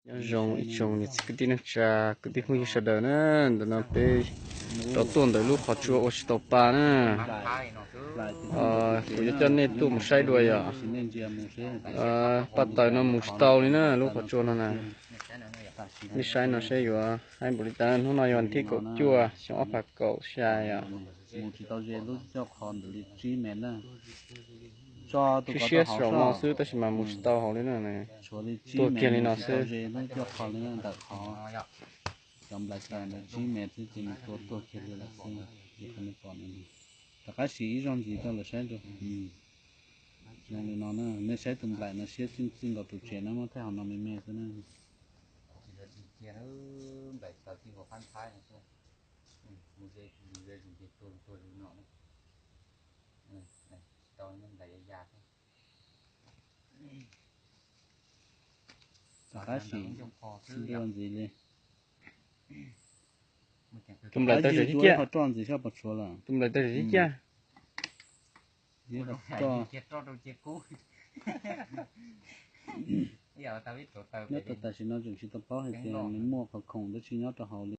Nyob zoo ib tsoom niam txiv kwv tij neej tsa, kwv tij phooj ywg sawv daws na, ntawm no peb rov tuaj ntawm lub qhov tsua ua tsis tau pa na. Kuv yuav coj nej tuaj mus saib dua yom. Paj taws no mus tsis tau li na, lub qhov tsua no na. Nej saib no seb yuav haib npaum li cas. Hnub no yog thib kaum cuaj xyoo ob phav kaum xya yom. Mus tsis tau ze lub coj qhov ntawd li tsib mev na. Tsib siab saum no xwb tab sis mas mus tsis tau hauv li na. Tuag kiag li no xwb. Lub coj qhov li ntawm qhov cov nplaim taws ntawd tsib mev xwb ces nws tua tuag kiag li lawm xwb. Rov qab sim ib zaug ntxiv rau lawv saib rau. Zoo li no na, nej saib tus nplaim no siab txij nkaus tus tsev na, muab thaj hauv no me me xwb na. Rov qab sim ntxiv li. Tus nplaim taws zem tib ciaj. Tus nplaim taws zem tib ciaj. Nyob tam sim no tseem tsis tau paub hais tias nws muaj qhov khoom dab tsi nyob rau hauv li.